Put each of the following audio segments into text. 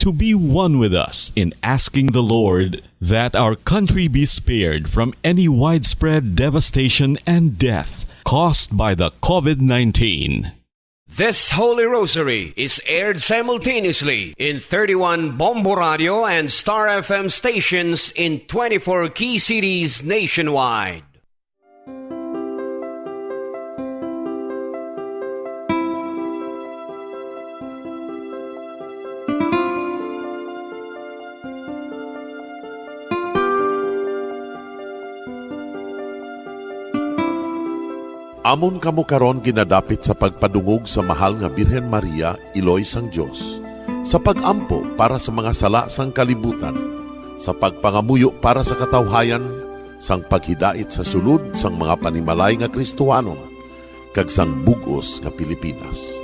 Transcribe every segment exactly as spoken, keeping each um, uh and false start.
to be one with us in asking the Lord that our country be spared from any widespread devastation and death caused by the COVID nineteen. This Holy Rosary is aired simultaneously in thirty-one Bombo Radio and Star F M stations in twenty-four key cities nationwide. Amon kamo karon ginadapit sa pagpadungog sa Mahal nga Birhen Maria, Iloy sang Dios, sa pag-ampo para sa mga sala sang kalibutan, sa pagpangamuyo para sa katawhayan, sang paghidait sa sulod sang mga panimalay nga Kristohanon, kag sang bug-os nga Pilipinas.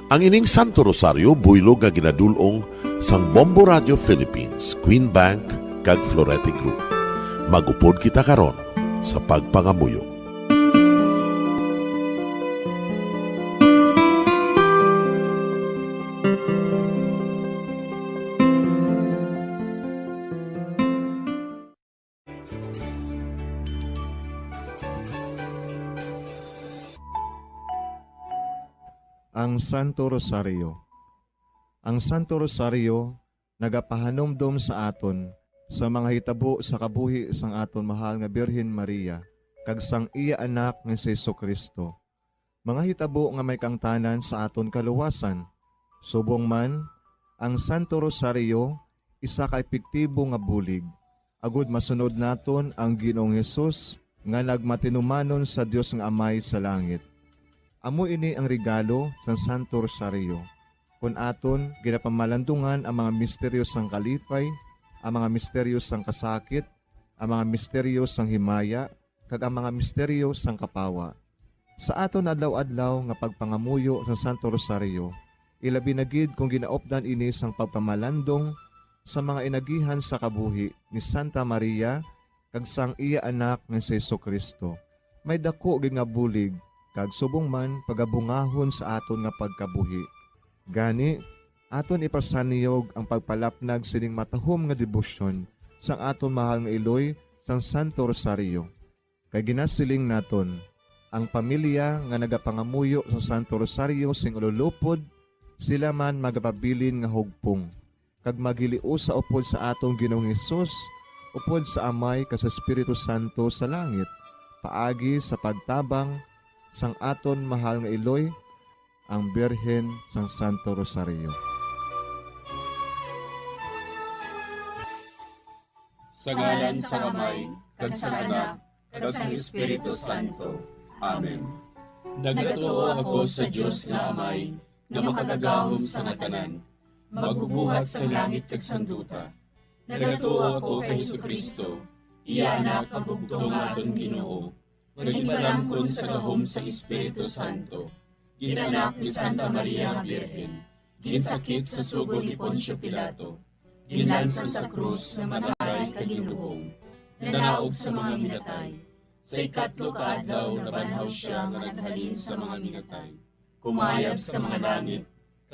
Ang ining Santo Rosario buylog nga ginadul-ong sang Bombo Radio Philippines, Queen Bank, kag Florete Group. Mag-upod kita karon sa pagpangamuyo. Ang Santo Rosario. Ang Santo Rosario nagapahanumdom sa aton sa mga hitabo sa kabuhi sang aton mahal nga Birhen Maria kag sang iya Anak nga si Jesu-Cristo, mga hitabo nga may kaangtanan sa aton kaluwasan. Subong man, ang Santo Rosario isa ka epektibo nga bulig agod masunod naton ang Ginoong Hesus nga nagmatinumanon sa Dios nga Amay sa langit. Amo ini ang regalo sang Santo Rosario, kon aton ginapamalandungan ang mga misteryo sang kalipay, ang mga misteryo sang kasakit, ang mga misteryo sang himaya, kag ang mga misteryo sang kapawa. Sa aton adlaw-adlaw nga pagpangamuyo sa Santo Rosario, ilabi na gid kon ginaupdan ini sang pagpamalandong sa mga inagihan sa kabuhi ni Santa Maria kag sang iya Anak nga si Jesu-Cristo, may daku gid nga bulig kag subong man pagabungahon sa aton nga pagkabuhi. Gani, aton ipasanyog ang pagpalapnag sining matahom nga debosyon sang aton mahal nga iloy sang Santo Rosario. Kay ginasiling naton, ang pamilya nga nagapangamuyo sa Santo Rosario sing ululupod, sila man magapabilin nga hugpong, kag maghiliusa upod sa aton Ginoong Hesus, upod sa Amay kag sa Espiritu Santo sa langit, paagi sa pagtabang sang aton mahal nga iloy, ang Birhen sang Santo Rosario. Sa ngalan sang Amay, kag sang Anak, kag sang Espiritu Santo. Amen. Nagatuo ako sa Dios nga Amay, nga makagagahom sa nga tanan, magbubuhat sang langit kag sang duta. Nagatuo ako kay Jesu-Cristo, iya Anak nga bugtong nga aton Ginoo, nga ginpalangkon sa gahom sang Espiritu Santo, gin-anak ni Santa Maria nga Birhen, ginsakit sa sugo ni Poncio Pilato, ginlansang sa krus nga mataray kag ginlubong, nanaog sa mga minatay. Sa ikatlo ka adlaw nabanhaw sia nga naghalin sa mga minatay, kumayab sa mga langit,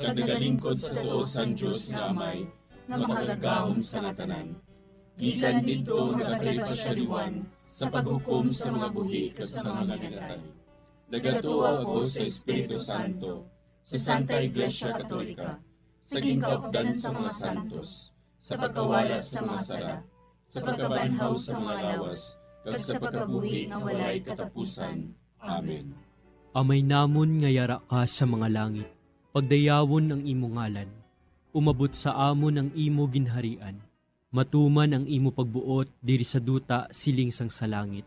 kag nagalingkod sa tuo sang Dios nga Amay, nga makagagahom sa nga tanan. Gikan didto nagakalipasyaliwan sa paghukom sa mga buhi kag sa mga minatay. Nagatuo ako sa Espiritu Santo, sa Santa Iglesia Katolika, sa ginkaupdan sa mga santos, sa pagkawala sa mga sala, sa pagkabanhaw sa mga lawas, kag sa pagkabuhi nga walay katapusan. Amen. Amay namon nga yara ka sa mga langit, pagdayawon ang imo ngalan. Umabot sa amon ang imo ginharian. Matuman ang imo pagbuot diri sa duta siling sang sa langit.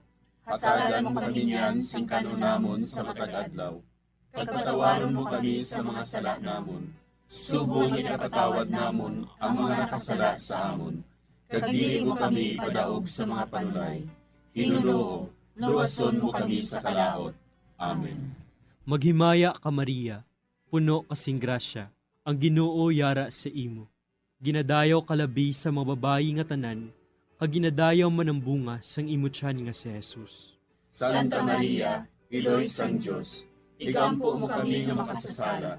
Hatagan mo kami niyan sing kan-on namon sa matag adlaw, kag patawaron mo kami sa mga sala namon, subong nga ginapatawad namon ang mga nakasala sa amon, kag dili mo kami ipadaog sa mga panulay. Hinunoo, luwason mo kami sa kalaut. Amen. Maghimaya ka, Maria, puno ka sing grasya, ang Ginoo yara sa imo. Ginadayaw ka labi sa mga babayi nga tanan, kag ginadayaw man ang bunga sang imo tiyan nga si Jesus. Santa Maria, Iloy sang Dios, igampo mo kami nga makasasala,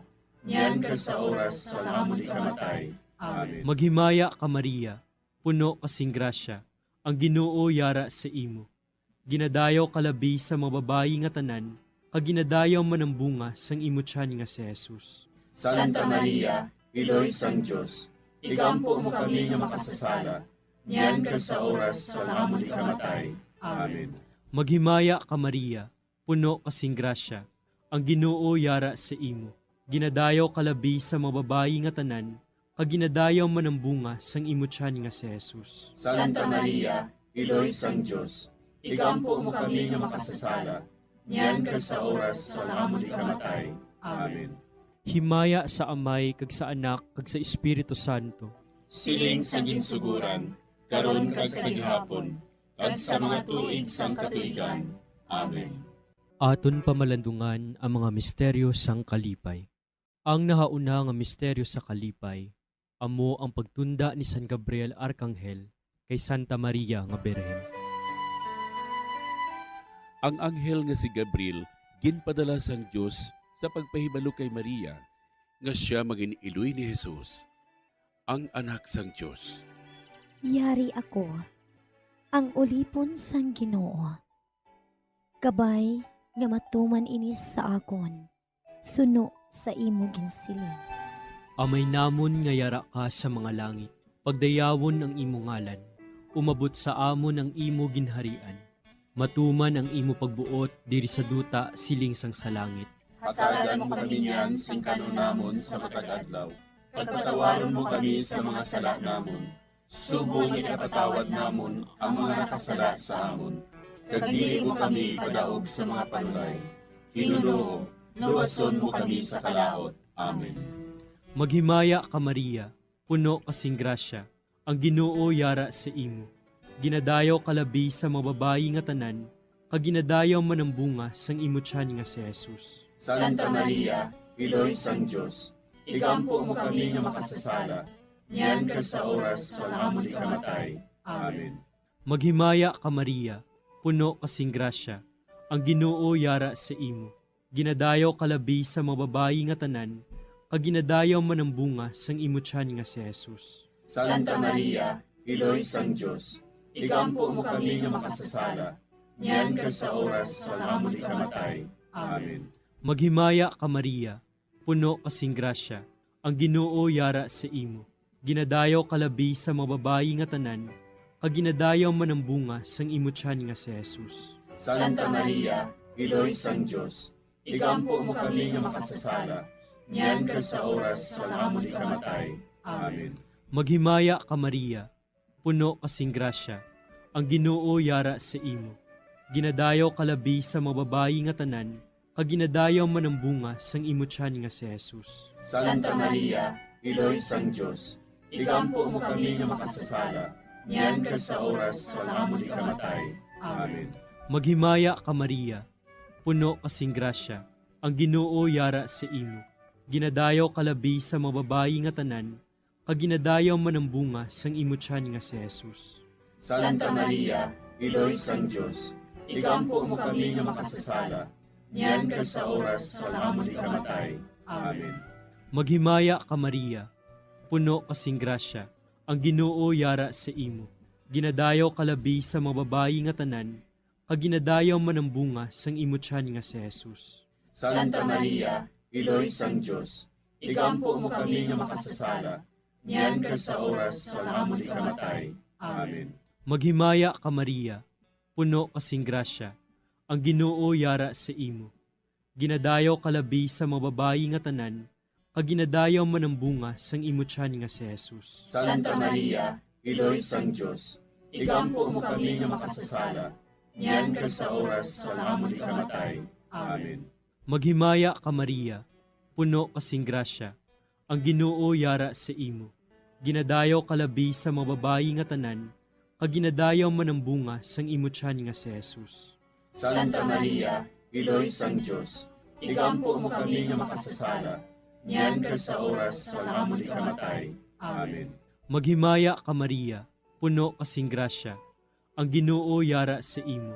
niyan kag sa oras sang amon ikamatay. Amen. Maghimaya ka, Maria, puno ka sing grasya, ang Ginoo yara sa imo. Ginadayaw ka labi sa mga babayi nga tanan, kag ginadayaw man ang bunga sang imo tiyan nga si Jesus. Santa Maria, Iloy sang Dios, igampo mo kami nga makasasala, niyan kag sa oras sang amon ikamatay. Amen. Maghimaya ka, Maria, puno ka sing grasya, ang Ginoo yara sa imo. Ginadayaw ka labi sa mga babayi nga tanan, kag ginadayaw man ang bunga sang imo tiyan nga si Jesus. Santa Maria, Iloy sang Dios, igampo mo kami nga makasasala, niyan kag sa oras sang amon ikamatay. Amen. Himaya sa Amay, kag sa Anak, kag sa Espiritu Santo. Siling sa ginsuguran, karon kag sa gihapon, kag sa mga tuig sang katuigan. Amen. Aton pamalandungan ang mga misteryo sang kalipay. Ang nahauna nga misteryo sa kalipay amo ang pagtunda ni San Gabriel Arkanghel kay Santa Maria nga Birhen. Ang anghel nga si Gabriel ginpadala sang Dios sa pagpahibalo kay Maria nga sia magin-iloy ni Jesus, ang Anak sang Dios. Yari ako, ang ulipon sang Ginoo. Kabay nga matuman ini sa akon, suno sa imo ginsiling. Amay namon nga yara ka sa mga langit, pagdayawon ang imo ngalan. Umabot sa amon ang imo ginharian. Matuman ang imo pagbuot diri sa duta siling sang sa langit. Hatagan mo kami niyan sing kan-on namon sa matag adlaw, kag patawaron mo kami sa mga sala namon, subong nga ginapatawad namon ang mga nakasala sa amon, kag dili mo kami ipadaog sa mga panulay. Ginoo, luwason mo kami sa kalaut. Amen. Maghimaya ka, Maria, puno ka sing grasya, ang Ginoo yara sa imo. Ginadayaw ka labi sa mga babayi nga tanan, kag ginadayaw man ang bunga sang imo tiyan nga si Jesus. Santa Maria, Iloy sang Dios, igampo mo kami nga makasasala, niyan kag sa oras sang amon ikamatay. Amen. Maghimaya ka, Maria, puno ka sing grasya, ang Ginoo yara sa imo. Ginadayaw ka labi sa mga babayi nga tanan, kag ginadayaw man ang bunga sang imo tiyan nga si Jesus. Santa Maria, Iloy sang Dios, igampo mo kami nga makasasala, niyan kag sa oras sang amon ikamatay. Amen. Maghimaya ka, Maria, puno ka sing grasya, ang Ginoo yara sa imo. Ginadayaw ka labi sa mga babayi nga tanan, kag ginadayaw man ang bunga sang imo tiyan nga si Jesus. Santa Maria, Iloy sang Dios, igampo mo kami nga makasasala, niyan kag sa oras sang amon ikamatay. Amen. Maghimaya ka, Maria, puno ka sing grasya, ang Ginoo yara sa imo. Ginadayaw ka labi sa mga babayi nga tanan, kag ginadayaw man ang bunga sang imo tiyan nga si Jesus. Santa Maria, Iloy sang Dios, igampo mo kami nga makasasala, niyan kag sa oras sang amon ikamatay. Amen. Maghimaya ka, Maria, puno ka sing grasya, ang Ginoo yara sa imo. Ginadayaw ka labi sa mga babayi nga tanan, kag ginadayaw man ang bunga sang imo tiyan nga si Jesus. Santa Maria, Iloy sang Dios, igampo mo kami nga makasasala, niyan kag sa oras sang amon ikamatay. Amen. Maghimaya ka, Maria, puno ka sing grasya, ang Ginoo yara sa imo. Ginadayaw ka labi sa mga babayi nga tanan, kag ginadayaw man ang bunga sang imo tiyan nga si Jesus. Santa Maria, Iloy sang Dios, igampo mo kami nga makasasala, niyan kag sa oras sang amon ikamatay. Amen. Maghimaya ka, Maria, puno ka sing grasya, ang Ginoo yara sa imo. Ginadayaw ka labi sa mga babayi nga tanan, kag ginadayaw man ang bunga sang imo tiyan nga si Jesus. Santa Maria, Iloy sang Dios, igampo mo kami nga makasasala, niyan kag sa oras sang amon ikamatay. Amen. Maghimaya ka, Maria, puno ka sing grasya, ang Ginoo yara sa imo. Ginadayaw ka labi sa mga babayi nga tanan, kag ginadayaw man ang bunga sang imo tiyan nga si Jesus. Santa Maria, Iloy sang Dios, igampo mo kami nga makasasala, niyan kag sa oras sang amon ikamatay. Amen. Maghimaya ka, Maria, puno ka sing grasya, ang Ginoo yara sa imo.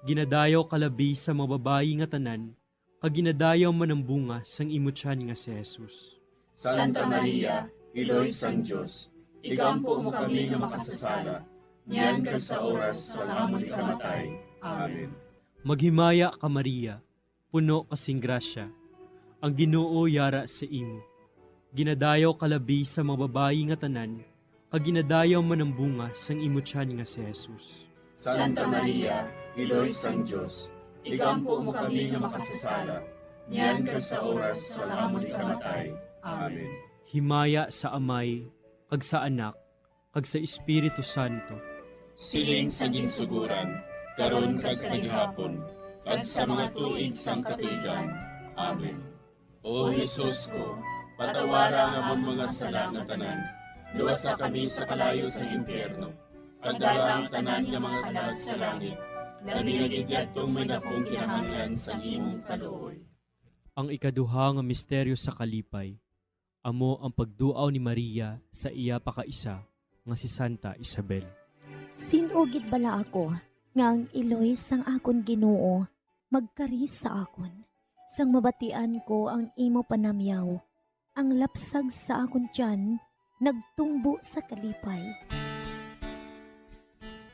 Ginadayaw ka labi sa mga babayi nga tanan, kag ginadayaw man ang bunga sang imo tiyan nga si Jesus. Santa Maria, Iloy sang Dios, igampo mo kami nga makasasala, niyan kag sa oras sang amon ikamatay. Amen. Maghimaya ka, Maria, puno ka sing grasya, ang Ginoo yara sa imo. Ginadayaw ka labi sa mga babayi nga tanan, kag ginadayaw man ang bunga sang imo tiyan nga si Jesus. Santa Maria, Iloy sang Dios, igampo mo kami nga makasasala, niyan kag sa oras sang amon ikamatay. Amen. Himaya sa Amay, kag sa Anak, kag sa Espiritu Santo. Siling sa ginsuguran, karon kag sa gihapon, kag sa mga tuig sang katuigan. Amen. O Jesus ko, patawara ang amon mga sala nga tanan, luwasa kami sa kalayo sang impyerno, kag dala ang tanan nga mga kalag sa langit, labi na gid yadtong may dakong kinahanglan sang imong kaluoy. Ang ikaduha nga misteryo sa kalipay, amo ang pagduaw ni Maria sa iya pakaisa nga si Santa Isabel. Sin-o gid bala ako nga ang iloy sang akon Ginoo magkari sa akon, sang mabatian ko ang imo panamyaw, ang lapsag sa akon tiyan nagtumbo sa kalipay.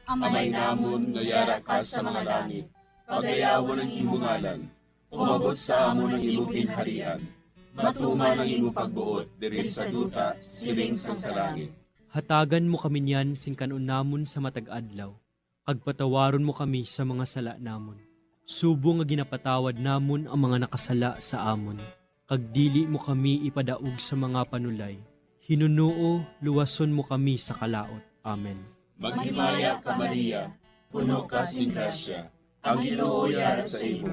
Amay namon nga yara ka sa mga langit, pagayawon ang imo ngalan. Umabot sa amon ang imo ginharian. Matuman ang imo pagbuot diri sa duta, siling sang sa langit. Hatagan mo kami niyan sing kan-on namon sa matag adlaw, kag patawaron mo kami sa mga sala namon, subong nga ginapatawad namon ang mga nakasala sa amon, kag dili mo kami ipadaog sa mga panulay. Hinunoo, luwason mo kami sa kalaut. Amen. Maghimaya ka, Maria, puno ka sing grasya, ang Ginoo yara sa imo.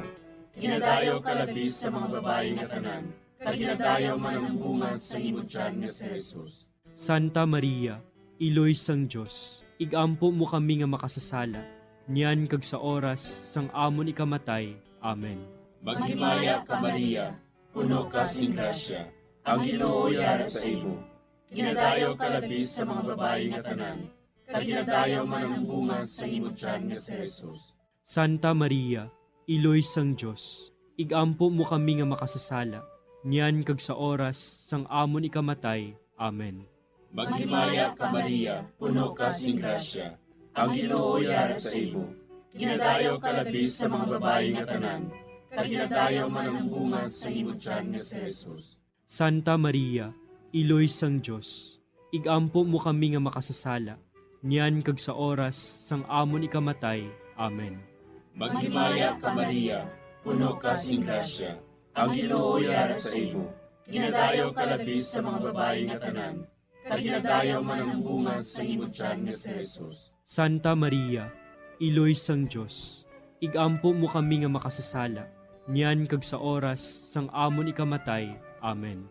Ginadayaw ka labi sa mga babayi nga tanan, kag ginadayaw man ang bunga sa imo tiyan nga si Jesus. Santa Maria, Iloy sang Dios, igampo mo kami nga makasasala, niyan kag sa oras sang amon ikamatay. Amen. Maghimaya ka, Maria, puno ka sing grasya, ang Ginoo yara sa imo. Ginadayaw ka labi sa mga babayi nga tanan, kag ginadayaw man ang bunga sa imo tiyan nga si Jesus. Santa Maria, Iloy sang Dios, igampo mo kami nga makasasala, niyan kag sa oras sang amon ikamatay. Amen. Maghimaya ka, Maria, puno ka sing grasya, ang Ginoo yara sa imo. Ginadayaw ka labi sa mga babayi nga tanan, kag ginadayaw man ang bunga sa imo tiyan nga si Jesus. Santa Maria, Iloy sang Dios, igampo mo kami nga makasasala, niyan kag sa oras sang amon ikamatay. Amen. Maghimaya ka, Maria, puno ka sing grasya, ang Ginoo yara sa imo. Ginadayaw ka labi sa mga babayi nga tanan, kag ginadayaw man ang bunga sa imo tiyan nga si Jesus. Santa Maria, Iloy sang Dios, igampo mo kami nga makasasala, niyan kag sa oras sang amon ikamatay. Amen.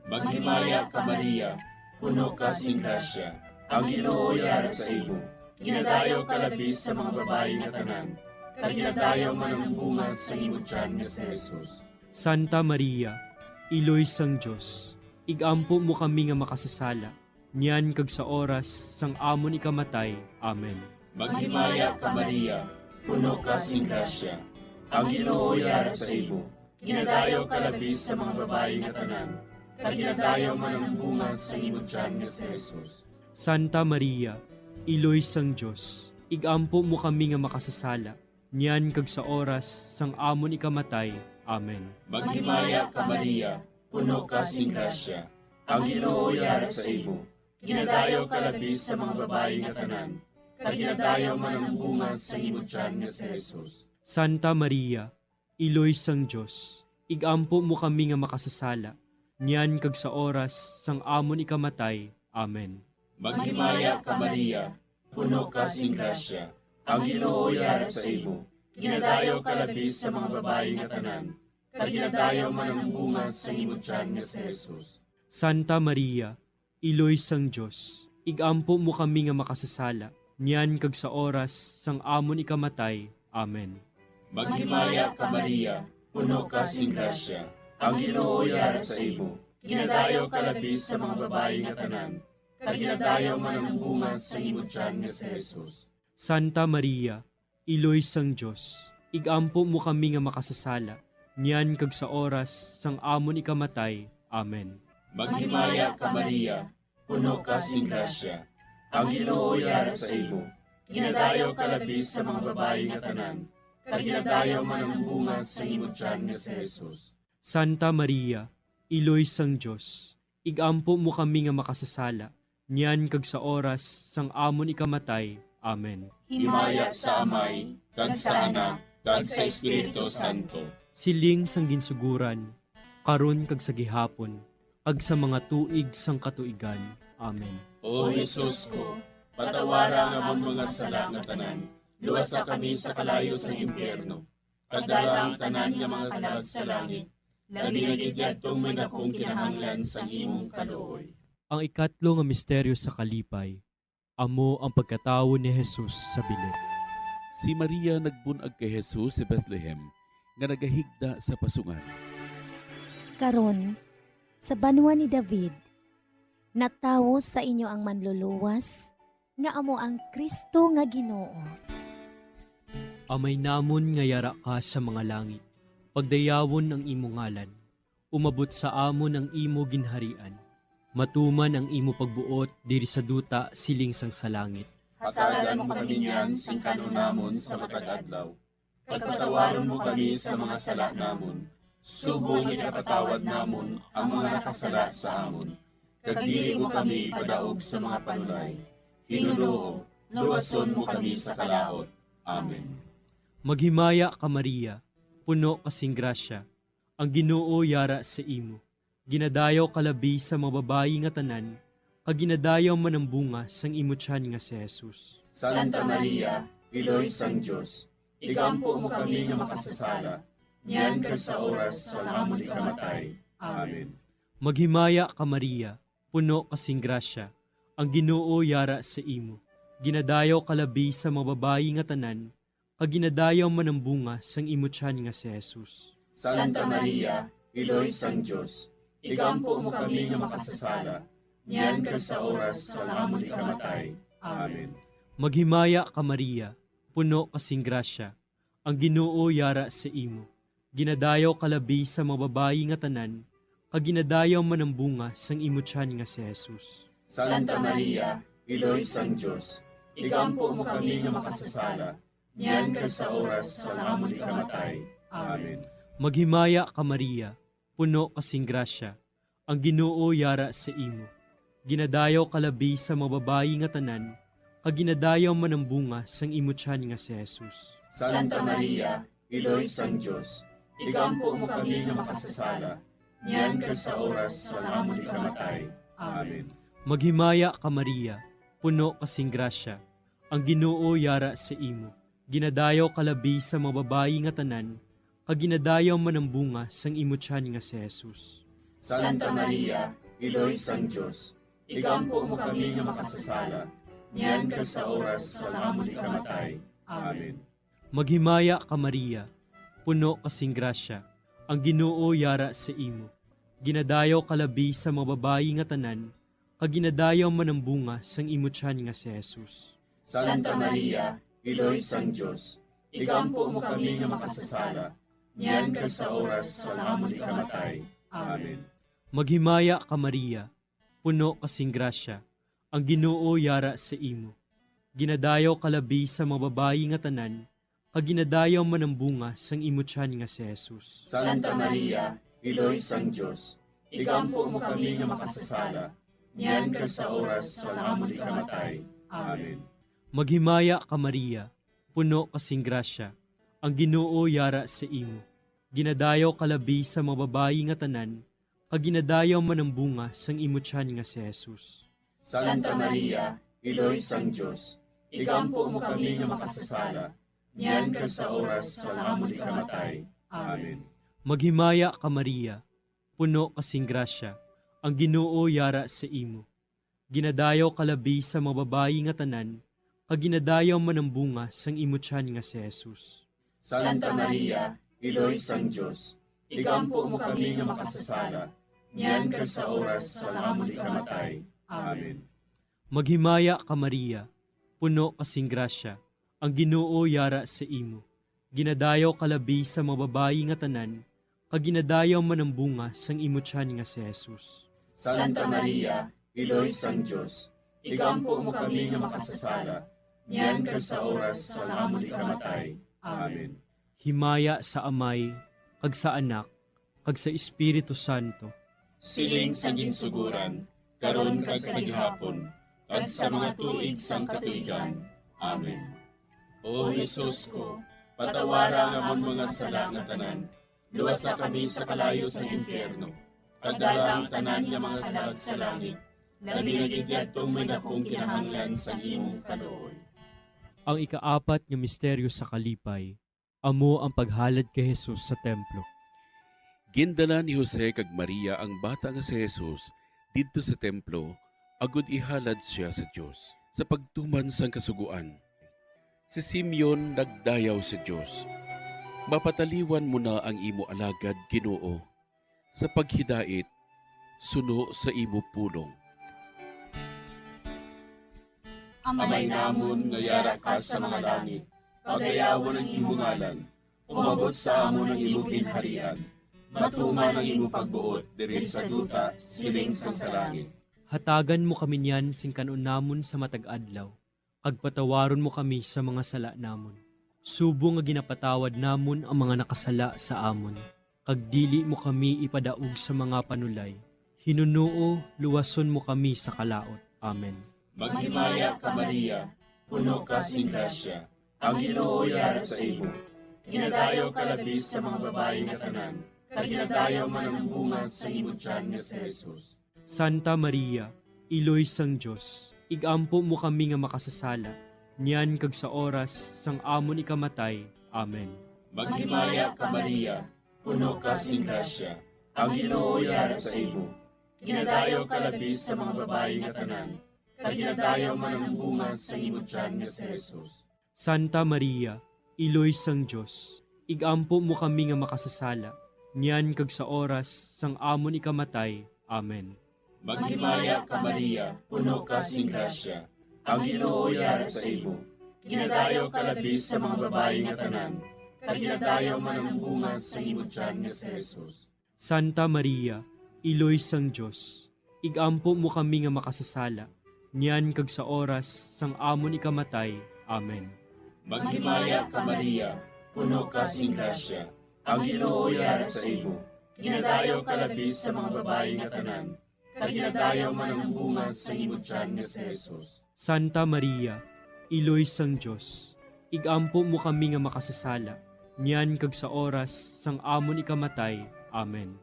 Maghimaya ka, Maria, puno ka sing grasya, ang Ginoo yara sa imo. Ginadayaw ka labi sa mga babayi nga tanan, kag ginadayaw man ang bunga sa imo tiyan nga si Jesus. Santa Maria, Iloy sang Dios, igampo mo kami nga makasasala, niyan kag sa oras sang amon ikamatay. Amen. Maghimaya ka, Maria, puno ka sing grasya, ang Ginoo yara sa imo. Ginadayaw ka labi sa mga babayi nga tanan, kag ginadayaw man ang bunga sa imo tiyan nga si Jesus. Santa Maria, Iloy sang Dios, igampo mo kami nga makasasala, niyan kag sa oras sang amon ikamatay. Amen. Maghimaya ka, Maria, puno ka sing grasya, ang Ginoo yara sa imo. Ginadayaw ka labi sa mga babayi nga tanan, kag ginadayaw man ang bunga sa imo tiyan nga si Jesus. Santa Maria, Iloy sang Dios, igampo mo kami nga makasasala, niyan kag sa oras sang amon ikamatay. Amen. Maghimaya ka, Maria, puno ka sing grasya, ang Ginoo yara sa imo. Ginadayaw ka labi sa mga babayi nga tanan, kag ginadayaw man ang bunga sa imo tiyan nga si Jesus. Santa Maria, Iloy sang Dios, igampo mo kami nga makasasala, niyan kag sa oras sang amon ikamatay. Amen. Maghimaya ka, Maria, puno ka sing grasya, ang Ginoo yara sa imo. Ginadayaw ka labi sa mga babayi nga tanan, kag ginadayaw man ang bunga sa imo tiyan nga si Jesus. Santa Maria, Iloy sang Dios, igampo mo kami nga makasasala, niyan kag sa oras sang amon ikamatay. Amen. Maghimaya ka, Maria, puno ka sing grasya. Ang Ginoo yara sa imo. Ginadayaw ka labi sa mga babayi nga tanan, kag ginadayaw man ang bunga sang imo tiyan nga si Jesus. Santa Maria, Iloy sang Dios, igampo mo kami nga makasasala, niyan kag sa oras sang amon ikamatay. Amen. Himaya sa Amay, kag sa Anak, kag sa Espiritu Santo. Siling sang ginsuguran, karon kag sa gihapon, kag sa mga tuig sang katuigan. Amen. O Jesus ko, patawara ang amon mga sala nga tanan, luwasa kami sa kalayo sang impyerno, kag dala ang tanan nga mga kalag sa langit, labi na gid yadtong may dakong kinahanglan sang imong kaluoy. Ang ikatlo nga misteryo sa kalipay, amo ang pagkatawo ni Jesus sa bilog. Si Maria nagbun-ag kay Jesus sa Bethlehem, nga nagahigda sa pasungan. Karon, sa banwa ni David, natawo sa inyo ang Manluluwas, nga amo ang Cristo nga Ginoo. Amay namon nga yara ka sa mga langit, pagdayawon ang imo ngalan. Umabot sa amon ang imo ginharian. Matuman ang imo pagbuot diri sa duta siling sang sa langit. Hatagan mo kami niyan sing kan-on namon sa matag adlaw. Kag patawaron mo kami sa mga sala namon, subong nga ginapatawad namon ang mga nakasala sa amon. Kag dili mo kami ipadaog sa mga panulay. Hinunoo, luwason mo kami sa kalaut. Amen. Maghimaya ka, Maria, puno ka sing grasya, ang Ginoo yara sa imo. Ginadayaw ka labi sa mga babayi nga tanan, kag ginadayaw man ang bunga sang imo tiyan nga si Jesus. Santa Maria, Iloy sang Dios, igampo mo kami nga makasasala, niyan kag sa oras sang amon ikamatay. Amen. Maghimaya ka, Maria, puno ka sing grasya, ang Ginoo yara sa imo. Ginadayaw ka labi sa mga babayi nga tanan, kag ginadayaw man ang bunga sang imo tiyan nga si Jesus. Santa Maria, Iloy sang Dios, igampo mo kami nga makasasala, niyan kag sa oras sang amon ikamatay. Amen. Maghimaya ka, Maria, puno ka sing grasya, ang Ginoo yara sa imo. Ginadayaw ka labi sa mga babayi nga tanan, kag ginadayaw man ang bunga sang imo tiyan nga si Jesus. Santa Maria, Iloy sang Dios, igampo mo kami nga makasasala, niyan kag sa oras sang amon ikamatay. Amen. Maghimaya ka, Maria, puno ka sing grasya, ang Ginoo yara sa imo. Ginadayaw ka labi sa mga babayi nga tanan, kag ginadayaw man ang bunga sang imo tiyan nga si Jesus. Santa Maria, Iloy sang Dios, igampo mo kami nga makasasala, niyan kag sa oras sang amon ikamatay. Amen. Maghimaya ka, Maria, puno ka sing grasya, ang Ginoo yara sa imo. Ginadayaw ka labi sa mga babayi nga tanan, kag ginadayaw man ang bunga sang imo tiyan nga si Jesus. Santa Maria, Iloy sang Dios, igampo mo kami nga makasasala, niyan kag sa oras sang amon ikamatay. Amen. Maghimaya ka, Maria, puno ka sing grasya, ang Ginoo yara sa imo. Ginadayaw ka labi sa mga babayi nga tanan, kag ginadayaw man ang bunga sang imo tiyan nga si Jesus. Santa Maria, Iloy sang Dios, igampo mo kami nga makasasala, niyan kag sa oras sang amon ikamatay. Amen. Maghimaya ka, Maria, puno ka sing grasya, ang Ginoo yara sa imo. Ginadayaw ka labi sa mga babayi nga tanan, kag ginadayaw man ang bunga sang imo tiyan nga si Jesus. Santa Maria, Iloy sang Dios, igampo mo kami nga makasasala, niyan kag sa oras sang amon ikamatay. Amen. Maghimaya ka, Maria, puno ka sing grasya, ang Ginoo yara sa imo. Ginadayaw ka labi sa mga babayi nga tanan, kag ginadayaw man ang bunga sang imo tiyan nga si Jesus. Santa Maria, Iloy sang Dios, igampo mo kami nga makasasala, niyan kag sa oras sang amon ikamatay. Amen. Maghimaya ka, Maria, puno ka sing grasya, ang Ginoo yara sa imo. Ginadayaw ka labi sa mga babayi nga tanan, kag ginadayaw man ang bunga sang imo tiyan nga si Jesus. Santa Maria, Iloy sang Dios, igampo mo kami nga makasasala, niyan kag sa oras sang amon ikamatay. Amen. Maghimaya ka, Maria, puno ka sing grasya, ang Ginoo yara sa imo. Ginadayaw ka labi sa mga babayi nga tanan, kag ginadayaw man ang bunga sang imo tiyan nga si Jesus. Santa Maria, Iloy sang Dios, igampo mo kami nga makasasala, niyan kag sa oras sang amon ikamatay. Amen. Himaya sa Amay, kag sa Anak, kag sa Espiritu Santo. Siling sang ginsuguran, karon kag sa gihapon, kag sa mga tuig sang katuigan. Amen. O Jesus ko, patawara ang amon mga sala nga tanan, luwasa kami sa kalayo sang impyerno, kag dala ang tanan nga mga kalag sa langit, labi na gid yadtong may dakong kinahanglan sang imong kaluoy. Ang ikaapat nga misteryo sa kalipay, amo ang paghalad kay Jesus sa templo. Gindala ni Jose kag Maria ang bata nga si Jesus didto sa templo, agod ihalad sia sa Dios sa pagtuman sang Kasugoan. Si Simeon nagdayaw sa Dios, "Mapataliwan mo na ang imo alagad, Ginoo, sa paghidait suno sa imo pulong." Amay namon nga yara ka sa mga langit, pagayawon ang imo ngalan. Umabot sa amon ang imo ginharian. Matuman ang imo pagbuot diri sa duta, siling sang sa langit. Hatagan mo kami niyan sing kan-on namon sa matag adlaw, kag patawaron mo kami sa mga sala namon, subong nga ginapatawad namon ang mga nakasala sa amon, kag dili mo kami ipadaog sa mga panulay. Hinunoo, luwason mo kami sa kalaut. Amen. Maghimaya ka, Maria, puno ka sing grasya, ang Ginoo yara sa imo. Ginadayaw ka labi sa mga babayi nga tanan, kag ginadayaw man ang bunga sa imo tiyan nga si Jesus. Santa Maria, Iloy sang Dios, igampo mo kami nga makasasala, niyan kag sa oras sang amon ikamatay. Amen. Maghimaya ka, Maria, puno ka sing grasya, ang Ginoo yara sa imo. Ginadayaw ka labi sa mga babayi nga tanan, kag ginadayaw man ang bunga sa imo tiyan nga si Jesus. Santa Maria, Iloy sang Dios, igampo mo kami nga makasasala, niyan kag sa oras sang amon ikamatay. Amen. Maghimaya ka, Maria, puno ka sing grasya, ang Ginoo yara sa imo. Ginadayaw ka labi sa mga babayi nga tanan, kag ginadayaw man ang bunga sa imo tiyan nga si Jesus. Santa Maria, Iloy sang Dios, igampo mo kami nga makasasala, niyan kag sa oras sang amon ikamatay. Amen. Maghimaya ka, Maria, puno ka sing grasya, ang Ginoo yara sa imo. Ginadayaw ka labi sa mga babayi nga tanan, kag ginadayaw man ang bunga sa imo tiyan nga si Jesus. Santa Maria, Iloy sang Dios, igampo mo kami nga makasasala, niyan kag sa oras sang amon ikamatay. Amen.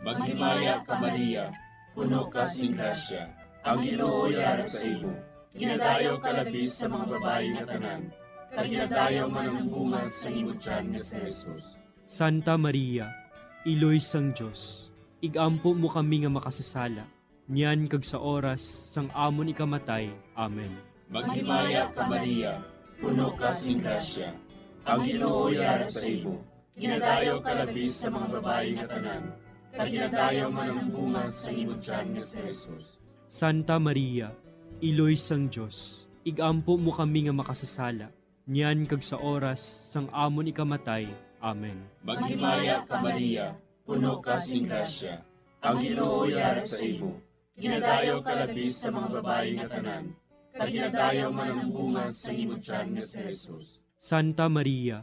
Maghimaya ka, Maria, puno ka sing grasya, ang Ginoo yara sa imo. Ginadayaw ka labi sa mga babayi nga tanan, kag ginadayaw man ang bunga sa imo tiyan nga si Jesus. Santa Maria, Iloy sang Dios, igampo mo kami nga makasasala, niyan kag sa oras sang amon ikamatay. Amen. Maghimaya ka, Maria, puno ka sing grasya, ang Ginoo yara sa imo. Ginadayaw ka labi sa mga babayi nga tanan, kag ginadayaw man ang bunga sa imo tiyan nga si Jesus. Santa Maria, Iloy sang Dios, igampo mo kami nga makasasala, niyan kag sa oras sang amon ikamatay. Amen. Maghimaya ka, Maria, puno ka sing grasya, ang Ginoo yara sa imo. Ginadayaw ka labi sa mga babayi nga tanan, kag ginadayaw man ang bunga sa imo tiyan nga si Jesus. Santa Maria,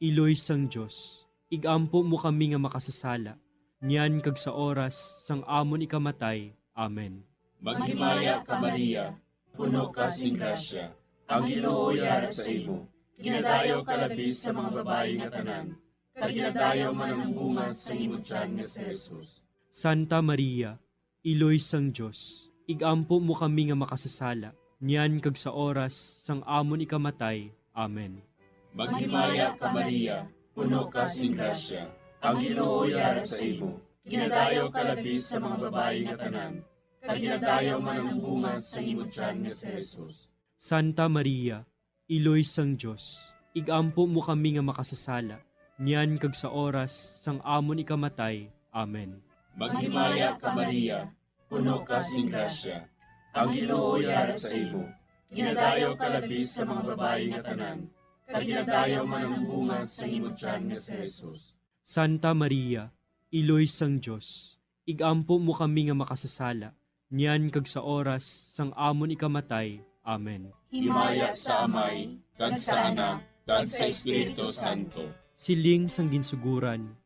Iloy sang Dios, igampo mo kami nga makasasala, niyan kag sa oras sang amon ikamatay. Amen. Maghimaya ka, Maria, puno ka sing grasya, ang Ginoo yara sa imo. Ginadayaw ka labi sa mga babayi nga tanan, kag ginadayaw man ang bunga sa imo tiyan nga si Jesus. Santa Maria, Iloy sang Dios, igampo mo kami nga makasasala, niyan kag sa oras sang amon ikamatay. Amen. Maghimaya ka, Maria, puno ka sing grasya, ang Ginoo yara sa imo. Ginadayaw ka labi sa mga babayi nga tanan, kag ginadayaw man ang bunga sa imo tiyan nga si Jesus. Santa Maria, Iloy sang Dios, igampo mo kami nga makasasala, niyan kag sa oras sang amon ikamatay. Amen. Maghimaya ka, Maria, puno ka sing grasya, ang Ginoo yara sa imo. Ginadayaw ka labi sa mga babayi nga tanan, kag ginadayaw man ang bunga sang imo tiyan nga si Jesus. Santa Maria, Iloy sang Dios, igampo mo kami nga makasasala, niyan kag sa oras sang amon ikamatay. Amen. Himaya sa Amay, kag sa Anak, kag sa Espiritu Santo. Siling sang ginsuguran,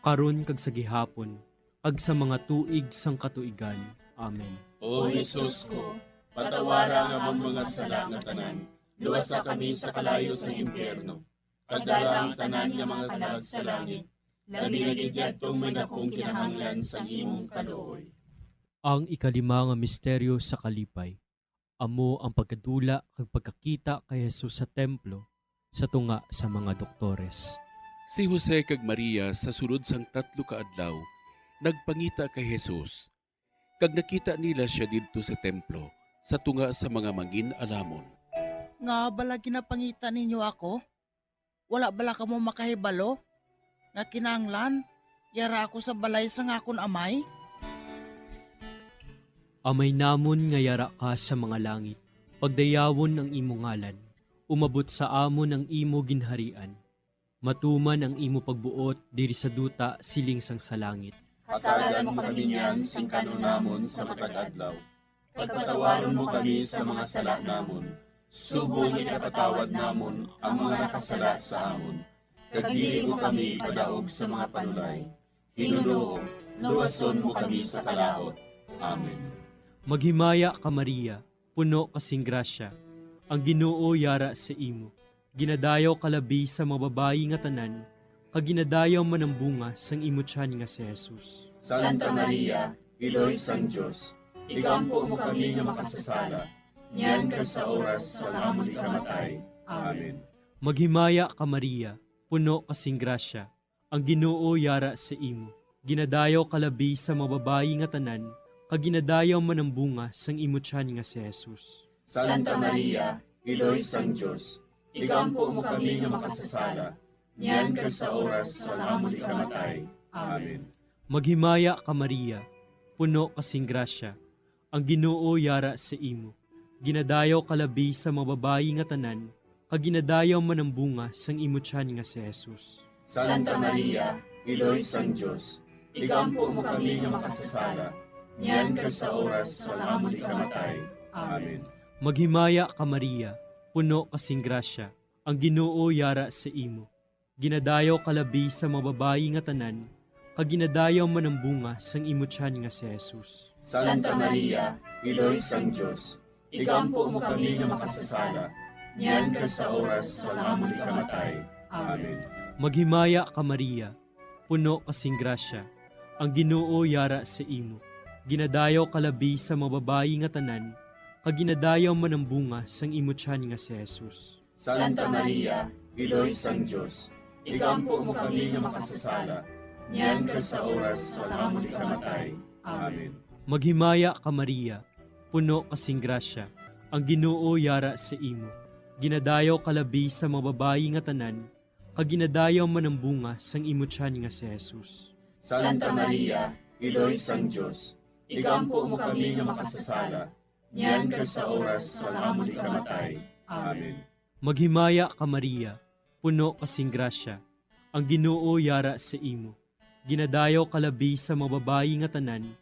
karon kag sa gihapon, kag sa mga tuig sang katuigan. Amen. O Jesus ko, patawara ang amon mga sala nga tanan, luwasa kami sa kalayo sang impyerno, kag dala ang tanan nga mga kalag sa langit, labi na gid yadtong may dakong kinahanglan sang imong kaluoy. Ang ikalima nga misteryo sa kalipay, amo ang pagkadula kag pagkakita kay Jesus sa templo sa tunga sa mga doktores. Si Jose kag Maria sa sulod sang tatlo ka adlaw nagpangita kay Jesus, kag nakita nila sia didto sa templo sa tunga sa mga mangin-alamon. Nga bala ginapangita ninyo ako? Wala bala kamo makahibalo nga kinahanglan yara ako sa balay sang akon Amay? Amay namon nga yara ka sa mga langit, pagdayawon ang imo ngalan, umabot sa amon ang imo ginharian, matuman ang imo pagbuot diri sa duta siling sang sa langit. Hatagan mo kami niyan sing kan-on namon sa matag adlaw. Pagpatawaron mo kami sa mga sala namon, subong nga ginapatawad namon ang mga nakasala sa amon. Kag dili mo kami ipadaog sa mga panulay. Ginoo, luwason mo kami sa kalaut. Amen. Maghimaya ka, Maria, puno ka sing grasya. Ang Ginoo yara sa imo. Ginadayaw ka labi sa mga babayi nga tanan, kag ginadayaw man ang bunga sang imo tiyan nga si Jesus. Santa Maria, Iloy sang Dios, igampo mo kami nga makasasala, niyan kag sa oras sang amon ikamatay. Amen. Maghimaya ka, Maria, puno ka sing grasya, ang Ginoo yara sa imo. Ginadayaw ka labi sa mga babayi nga tanan, kag ginadayaw man ang bunga sang imo tiyan nga si Jesus. Santa Maria, Iloy sang Dios, igampo mo kami nga makasasala, niyan kag sa oras sang amon ikamatay. Amen. Maghimaya ka, Maria, puno ka sing grasya, ang Ginoo yara sa imo. Ginadayaw ka labi sa mga babayi nga tanan, kag ginadayaw man ang bunga sang imo tiyan nga si Jesus. Santa Maria, Iloy sang Dios, igampo mo kami nga makasasala, niyan kag sa oras sang amon ikamatay. Amen. Maghimaya ka, Maria, puno ka sing grasya, ang Ginoo yara sa imo. Ginadayaw ka labi sa mga babayi nga tanan, kag ginadayaw man ang bunga sang imo tiyan nga si Jesus. Santa Maria, Iloy sang Dios, igampo mo kami nga makasasala, niyan kag sa oras sang amon ikamatay. Amen. Maghimaya ka, Maria, puno ka sing grasya, ang Ginoo yara sa imo. Ginadayaw ka labi sa mga babayi nga tanan, kag ginadayaw man ang bunga sang imo tiyan nga si Jesus. Santa Maria, Iloy sang Dios, igampo mo kami nga makasasala, niyan kag sa oras sang amon ikamatay. Amen. Maghimaya ka, Maria, puno ka sing grasya, ang Ginoo yara sa imo. Ginadayaw ka labi sa mga babayi nga tanan, kag ginadayaw man ang bunga sang imo tiyan nga si Jesus. Santa Maria, Iloy sang Dios, igampo mo kami nga makasasala, niyan kag sa oras sang amon ikamatay. Amen. Maghimaya ka, Maria, puno ka sing grasya, ang Ginoo yara sa imo. Ginadayaw ka labi sa mga babayi nga tanan,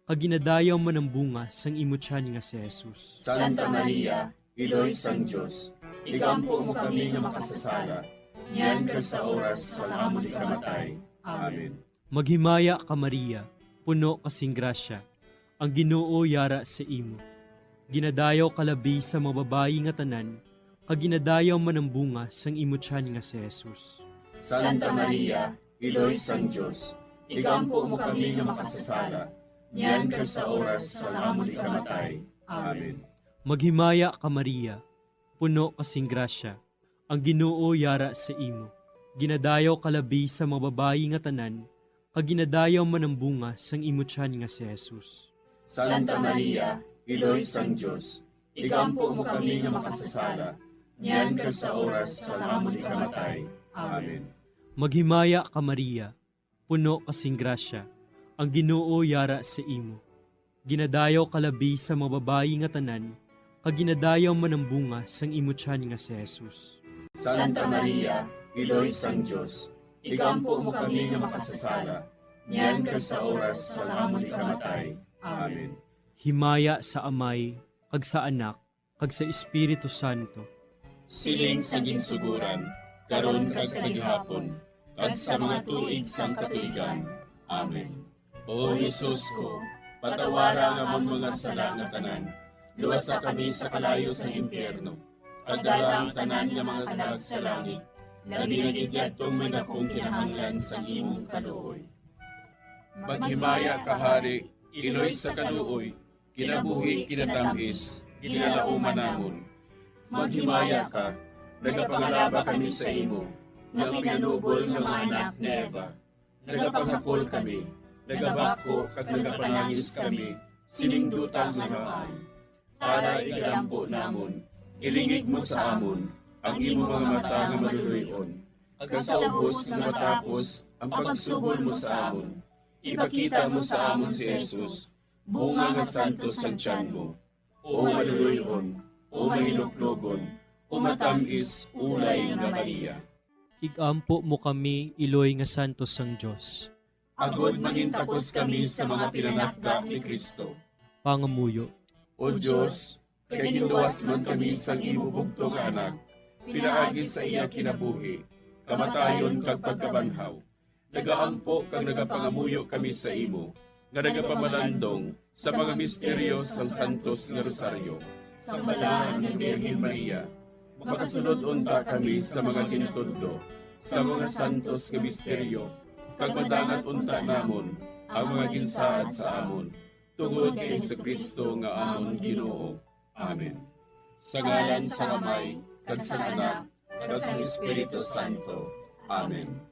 kag ginadayaw man ang bunga sang imo tiyan nga si Jesus. Santa Maria, Iloy sang Dios, igampo mo kami nga makasasala, niyan kag sa oras sang amon ikamatay. Amen. Maghimaya ka, Maria, puno ka sing grasya, ang Ginoo yara sa imo. Ginadayaw ka labi sa mga babayi nga tanan, kag ginadayaw man ang bunga sang imo tiyan nga si Jesus. Santa Maria, Iloy sang Dios, igampo mo kami nga makasasala, niyan kag sa oras sang amon ikamatay. Amen. Maghimaya ka, Maria, puno ka sing grasya, ang Ginoo yara sa imo. Ginadayaw ka labi sa mga babayi nga tanan, kag ginadayaw man ang bunga sang imo tiyan nga si Jesus. Santa Maria, Iloy sang Dios, igampo mo kami nga makasasala, niyan kag sa oras sang amon ikamatay. Amen. Maghimaya ka, Maria, puno ka sing grasya, ang Ginoo yara sa imo. Ginadayaw ka labi sa mga babayi nga tanan, kag ginadayaw man ang bunga sang imo tiyan nga si Jesus. Santa Maria, Iloy sang Dios, igampo mo kami nga makasasala, niyan kag sa oras sang amon ikamatay. Amen. Himaya sa Amay, kag sa Anak, kag sa Espiritu Santo. Siling sa ginsuguran, karon kag sa gihapon, kag sa mga tuig sang katuigan. Amen. O Jesus ko, patawara ang amon mga sala nga tanan, luwasa kami sa kalayo sang impyerno, kag dala ang tanan nga mga kalag sa langit, labi na gid yadtong may dakong kinahanglan sang imong kaluoy. Maghimaya ka, Hari, Iloy sa kaluoy, kinabuhi, kinatamis, ginalauman namon. Maghimaya ka, nagapangalaba kami sa imo, nga pinanubol nga mga anak ni Eva. Nagapangakol kami, nagabakho kag nagapanangis kami sining duta nga namaan. Tara, igalampo namon, ilingig mo sa amon ang imo mga mata nga maluloy-on, kag sa ubos nga matapos ang pagsugod mo sa amon, ipakita mo sa amon si Jesus, bunga nga santos sang tiyan mo. O maluloy-on, o mahinuklogon, o matamis ulay nga Maria. Igampo mo kami, iloy nga santos sang Dios. Agod mangintakos kami sa mga pinanakda ni Cristo. Pangamuyo. O Dios, kay ginluwas man kami sang imo bugtong nga Anak, pinaagi sa iya kinabuhi, kamatayon kag pagkabanhaw, nagaampo kag nagapangamuyo kami sa imo, nga nagapamalandong sa mga misteryo sang santos nga rosaryo. Sang Balaan nga Birhen Maria, makasunod unta kami sa mga gintudlo sa mga santos nga misteryo, kag madangat unta namon ang mga ginsaad sa amon, tungod kay Jesu-Cristo nga amon Ginoo. Amen. Sa ngalan sang Amay, kag sang Anak, kag sang Espiritu Santo. Amen.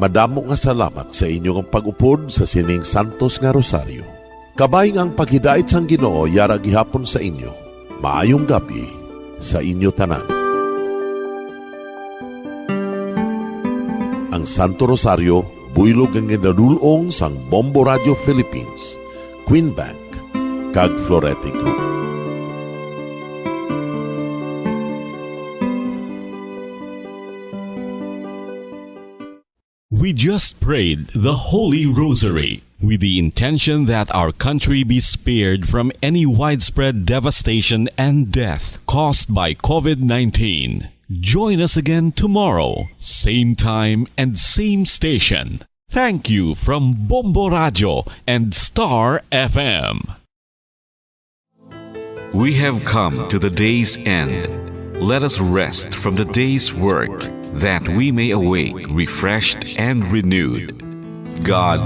Madamo nga salamat sa inyo nga pag-upod sa sining santos nga rosaryo. Kabay nga ang paghidait sang Ginoo yara gihapon sa inyo. Maayong gab-i sa inyo tanan. Ang Santo Rosario, buylog nga ginadul-ong sang Bombo Radio Philippines, Queen Bank, kag Florete Group. We just prayed the Holy Rosary with the intention that our country be spared from any widespread devastation and death caused by COVID nineteen. Join us again tomorrow, same time and same station. Thank you from Bombo Radio and Star F M. We have come to the day's end. Let us rest from the day's work, that we may awake refreshed and renewed. God,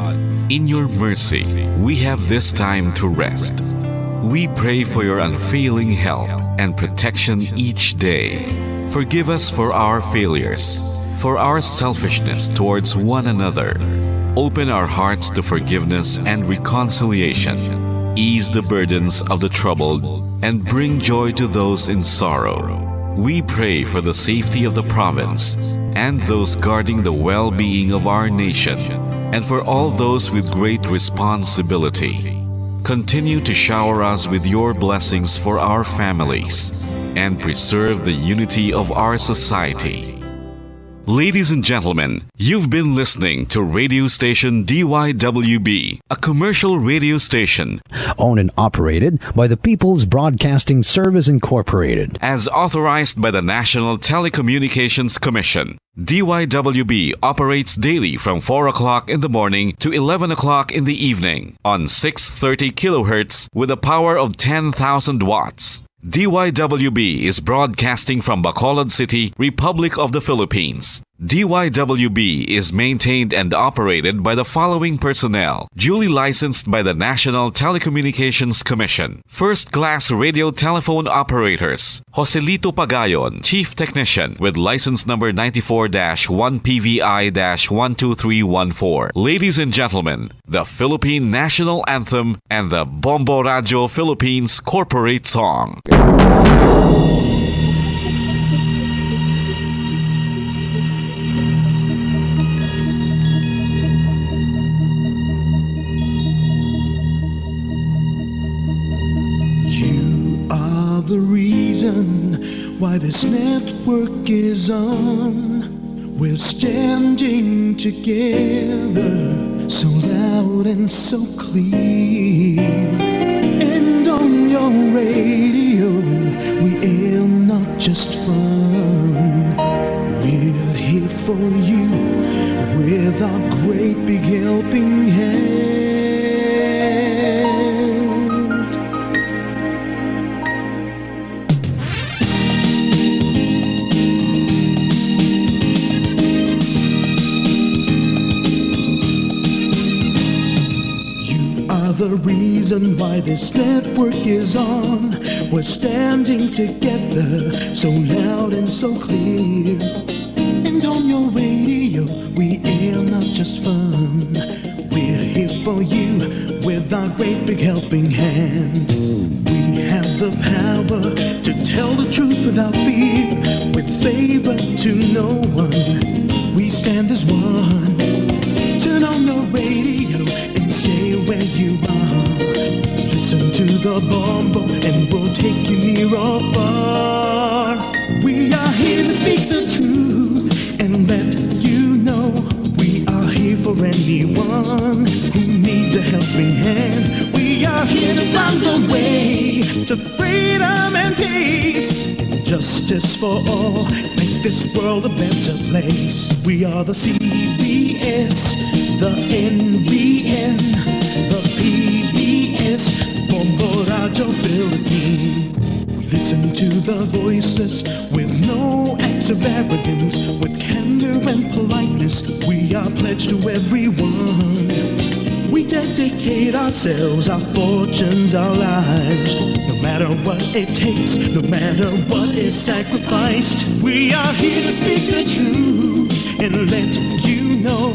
in your mercy, we have this time to rest. We pray for your unfailing help and protection each day. Forgive us for our failures, for our selfishness towards one another. Open our hearts to forgiveness and reconciliation. Ease the burdens of the troubled and bring joy to those in sorrow. We pray for the safety of the province and those guarding the well-being of our nation, and for all those with great responsibility. Continue to shower us with your blessings for our families and preserve the unity of our society. Ladies and gentlemen, you've been listening to radio station D Y W B, a commercial radio station owned and operated by the People's Broadcasting Service Incorporated. As authorized by the National Telecommunications Commission, D Y W B operates daily from four o'clock in the morning to eleven o'clock in the evening on six thirty kilohertz with a power of ten thousand watts. D Y W B is broadcasting from Bacolod City, Republic of the Philippines. D Y W B is maintained and operated by the following personnel, duly licensed by the National Telecommunications Commission. First class radio telephone operators, Joselito Pagayon, Chief Technician, with license number ninety-four dash one P V I dash one two three one four. Ladies and gentlemen, the Philippine National Anthem and the Bombo Radio Philippines Corporate Song. You are the reason why this network is on. We're standing together, so loud and so clear. And on your radio, we air not just fun. We're here for you with our great big helping hand. You are the reason why this network is on. We're standing together, so loud and so clear. And on your radio, we air not just fun. We're here for you with our great big helping hand. We have the power to tell the truth without fear, with favor to no one. We stand as one. Turn on your radio and stay where you are. Listen to the Bombo and we'll take you near or far. We are here to speak the truth and let you know we are here for anyone who needs a helping hand. We are here to find the way to freedom and peace and justice for all. Make this world a better place. We are the C B S, the N B N, the P B S, Bombo Radio Philippines. Listen to the voices with no acts of arrogance, with candor and politeness. We are pledged to everyone. We dedicate ourselves, our fortunes, our lives. No matter what it takes, no matter what is sacrificed, we are here to speak the truth and let you know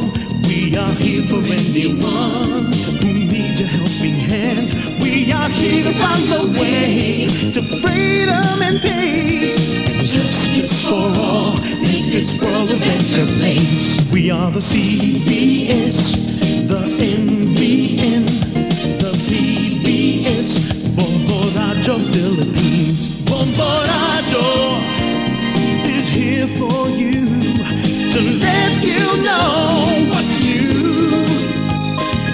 we are here for anyone who needs a helping hand. We are here to find the way to freedom and peace and justice for all. Make this world a better place. We are the C B S, the N B N, the P B S, Bombo Radio Philippines. Bombo Radio is here for you to let you know what's new.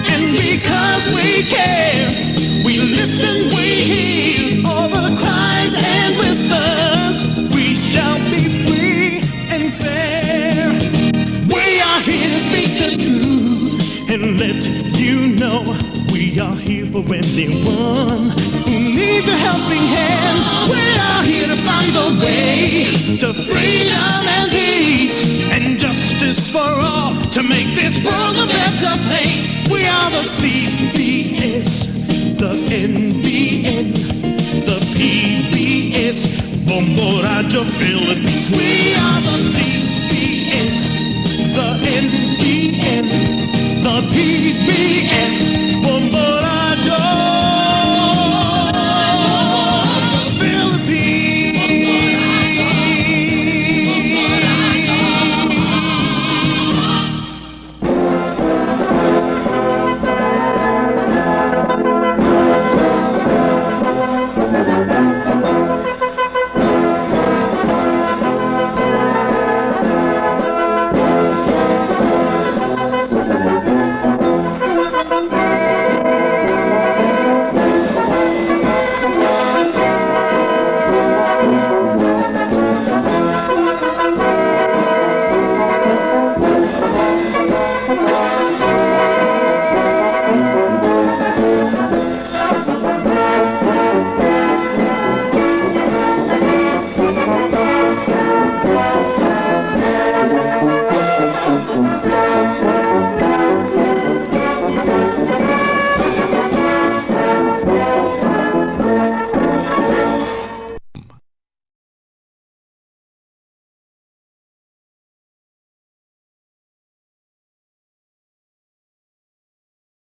And because we care, we listen, we hear all the cries and whispers. We shall be free and fair. We are here to speak the truth and let you know we are here for anyone who needs a helping hand. We are here to find the way to freedom and peace and justice for all, to make this world a better place. We are the C B S, the N B N, the P B S, Bombo Radio Philippines. We are the C B S, the N B N, the P B S,